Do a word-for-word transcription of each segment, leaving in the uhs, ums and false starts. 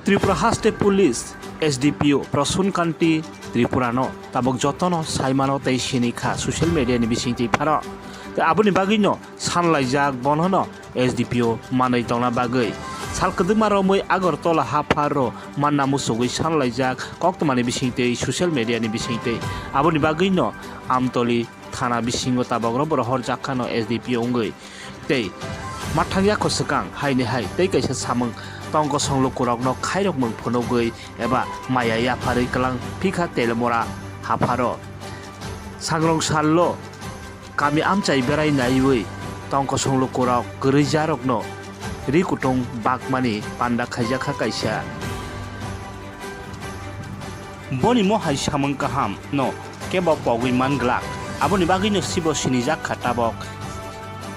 Tripura Haste Police S D P O Prasun Kanti Tripura no tabok jotono saimano tei sini kha social media ni bisingtwi phano. Tei aboni bagwi no sanlaijak bono no S D P O manwi tongna bagwi. Sal kwdwkma romwi Agartala haphar ro manna musugwi sanlaijak koktwmani bisingtwi social media ni bisingtwi. Aboni bagwi no Amtoli thana bisingo tabok ro borok horjak khano S D P O wngwi. Tei mathang yakho swkang haini hai tei kaisa samung tongkosong lukurokno khairokmung phunugwi eba maya yapharwi kwlang phikha Telemora hapharo. Sangrong sallo kami amchai berai naiwi tongkosong lukurok kwrwijarokno ri kutung bakmani panda khaijakha kaisa. Boni mohai samung kaham no kebo pogwi man glak. Aboni bagwino sibo sinijak kha tabok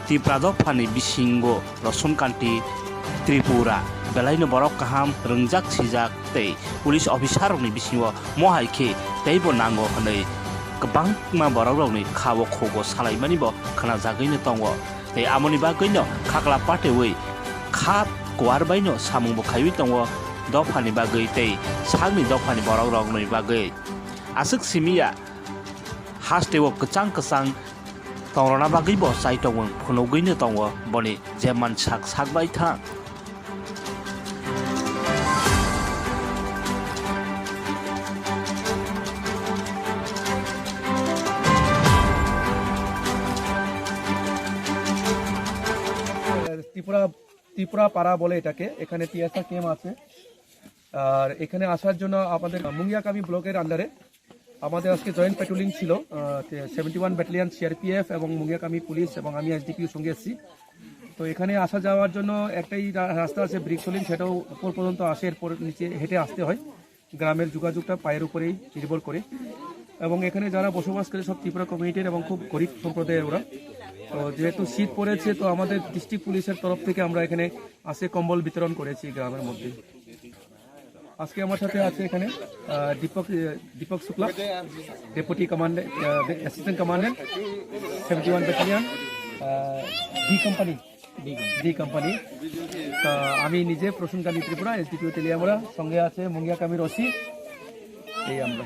Tipra dophani bisingo Rosun Kanti Tripura. Belaino borok kaham rwngjak sijak tei police officer rokni bisingo mohai khe teibo nango hwnwi kwbangma borok rokni khao khugo salaimani bo khwnajagwino tongo. Tei amoni bagwino khakla patewi kha kuar baino samung bo khaiwi tongo dophani bagwi tei sakni dophani borok rokni bagwi. Aswk simi ya hasteo kwchang kwchang tongrona bagwi bo chaitokmung phunugwino tongo boni je mansak sak bai thang. Tripura, ত্রিপুরা পাড়া বলে এটাকে। এখানে TSR camp আছে। আর এখানে আসার জন্য আমাদের মুঙ্গিয়াকামি ব্লকের আন্ডারে আমাদের আজকে জয়েন্ট প্যাট্রোলিং ছিল। সেভেন্টি ওয়ান ব্যাটালিয়ন সিআরপিএফ এবং মুঙ্গিয়াকামি পুলিশ এবং আমি এসডিপিও সঙ্গে এসেছি। তো এখানে আসা যাওয়ার জন্য একটাই রা-, রাস্তা আছে, ব্রিক সোলিং, সেটাও উপর পর্যন্ত আসে, এরপর নিচে হেঁটে আসতে হয়। গ্রামের যোগাযোগটা পায়ের উপরেই নির্ভর করে। এবং এখানে যারা বসবাস করে, সব ত্রিপুরা কমিউনিটির এবং খুব গরিব সম্প্রদায়ের ওরা। তো যেহেতু শীত পড়েছে, তো আমাদের ডিস্ট্রিক্ট পুলিশের তরফ থেকে আমরা এখানে আসে কম্বল বিতরণ করেছি গ্রামের মধ্যে। আজকে আমার সাথে আছে এখানে, আহ, দীপক, আহ, Deepak Shukla, deputy commandant, ah, assistant commandant, seventy one battalion, ah, D company. D company. তা আমি নিজে প্রসূন কান্তি ত্রিপুরা, এসডিপিও তেলিয়ামুড়া, সঙ্গে আছে মুঙ্গিয়া কামির ওসি। এই আমরা।